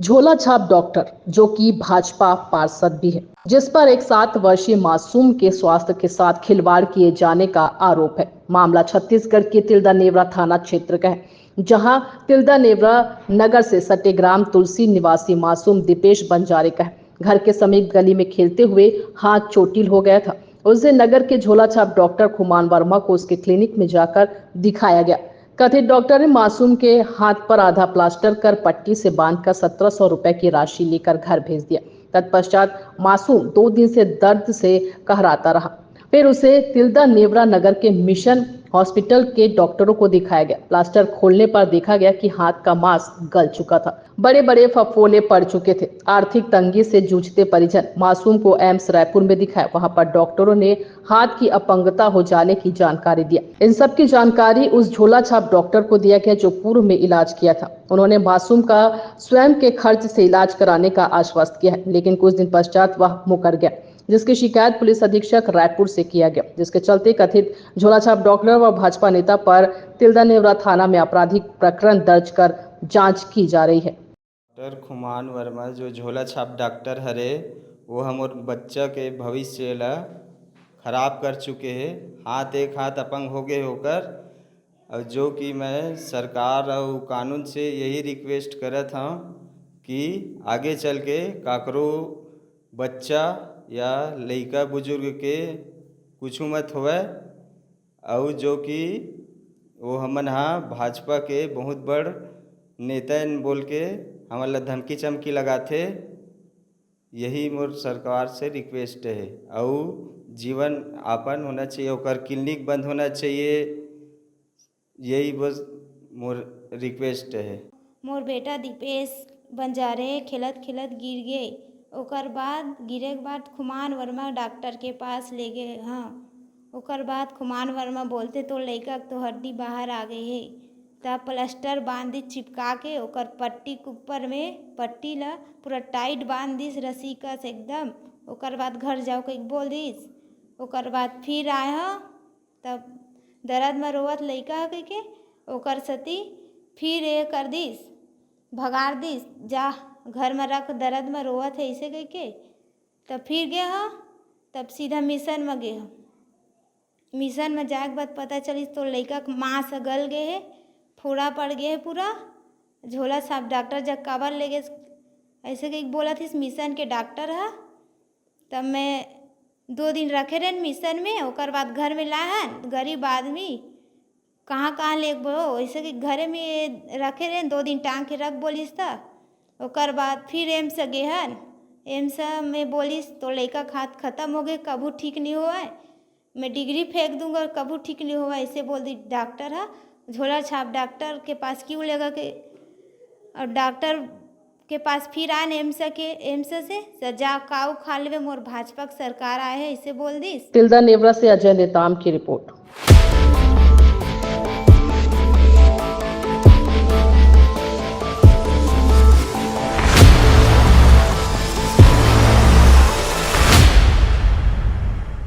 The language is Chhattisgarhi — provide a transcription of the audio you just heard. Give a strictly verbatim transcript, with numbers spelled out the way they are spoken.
झोला छाप डॉक्टर, जो कि भाजपा पार्षद भी है, जिस पर एक सात वर्षीय मासूम के स्वास्थ्य के साथ खिलवाड़ किए जाने का आरोप है। मामला छत्तीसगढ़ के तिल्दा नेवरा थाना क्षेत्र का है, जहां तिल्दा नेवरा नगर से सटे ग्राम तुलसी निवासी मासूम दीपेश बंजारे का है। घर के समीप गली में खेलते हुए हाथ चोटिल हो गया था। उसे नगर के झोला छाप डॉक्टर खुमान वर्मा को उसके क्लिनिक में जाकर दिखाया गया। कथित डॉक्टर ने मासूम के हाथ पर आधा प्लास्टर कर पट्टी से बांधकर सत्रह सौ रुपए की राशि लेकर घर भेज दिया। तत्पश्चात मासूम दो दिन से दर्द से कहराता रहा। फिर उसे तिल्दा नेवरा नगर के मिशन हॉस्पिटल के डॉक्टरों को दिखाया गया। प्लास्टर खोलने पर देखा गया कि हाथ का मांस गल चुका था, बड़े बड़े फफोले पड़ चुके थे। आर्थिक तंगी से जूझते परिजन मासूम को एम्स रायपुर में दिखाया। वहां पर डॉक्टरों ने हाथ की अपंगता हो जाने की जानकारी दिया। इन सब की जानकारी उस झोला छाप डॉक्टर को दिया गया, जो पूर्व में इलाज किया था। उन्होंने मासूम का स्वयं के खर्च से इलाज कराने का आश्वस्त किया है, लेकिन कुछ दिन पश्चात वह मुकर गया, जिसकी शिकायत पुलिस अधीक्षक रायपुर से किया गया, जिसके चलते कथित झोला छाप डॉक्टर व भाजपा नेता पर तिल्दा नेवरा थाना में आपराधिक प्रकरण दर्ज कर जांच की जा रही है। डॉक्टर खुमान वर्मा, जो झोला छाप डॉक्टर हरे, वो हमर बच्चा के भविष्य ला खराब कर चुके हे। हाथ, एक हाथ अपंग हो गए होकर। और जो कि मैं सरकार और कानून से यही रिक्वेस्ट करत हूँ कि आगे चल के काकरो बच्चा या लइका बुजुर्ग के कुछ मत होवे। और जो कि वो हमन हा भाजपा के बहुत बड़ नेता एन बोल के हमन ला धमकी चमकी लगाथे। यही मोर सरकार से रिक्वेस्ट है। और जीवन यापन होना चाहिए, ओकर क्लिनिक बंद होना चाहिए। यही बस मोर रिक्वेस्ट है। मोर बेटा दीपेश बंजारे खेलत खेलत गिर गे। ओकर बाद गिरे के बाद खुमान वर्मा डॉक्टर के पास ले गे। हाँ, ओकर बाद खुमान वर्मा बोलते, "तोर लइका के तो हड्डी बाहर आ गए हे।" तब प्लास्टर बांध दिस चिपका के, ओकर पट्टी के ऊपर में पट्टी ला पूरा टाइट बांध दिस रस्सी कस एकदम। ओकर बाद घर जाओ कहिके बोल दिस। ओकर बाद फिर आए ह, तब दर्द में रोवत लइका ह कहिके ओकर सती फिर ये कर दिस, भगार दिस, "जा घर में रख, दर्द में रोवत है," ऐसे कहिके। तब फिर गे ह, तब सीधा मिशन में गे ह। मिशन में जाए के बाद पता चलिस तो लइका के मांस गल गे हे, फोड़ा पड़ गे हे पूरा। झोला छाप डॉक्टर जग काबर ले गे, ऐसे कहिके बोलत हिस मिशन के डॉक्टर ह। तब मैं दो दिन रखे रहेन मिशन में, ओकर बाद घर में लाहन। गरीब आदमी कहाँ कहाँ लेगबो, ऐसे कि घरे में रखे रहेन, दो दिन टांग के रख बोलिस त। ओकर बाद फिर एम्स गेहन। एम्स में बोलिस, "तो लइका के हाथ खत्म हो गए, कभू ठीक नहीं होवय, मैं डिग्री फेंक दूंगा और कभू ठीक नहीं होवय," ऐसे बोल दी डॉक्टर ह। झोला छाप डॉक्टर के पास क्यों लेगा के, और डॉक्टर के पास फिर आन एम्स के, एम्स से, "जा काऊ खा लेवे, मोर भाजपा के सरकार आए है," ऐसे बोल दिस। तिल्दा नेवरा से अजय नेताम की रिपोर्ट।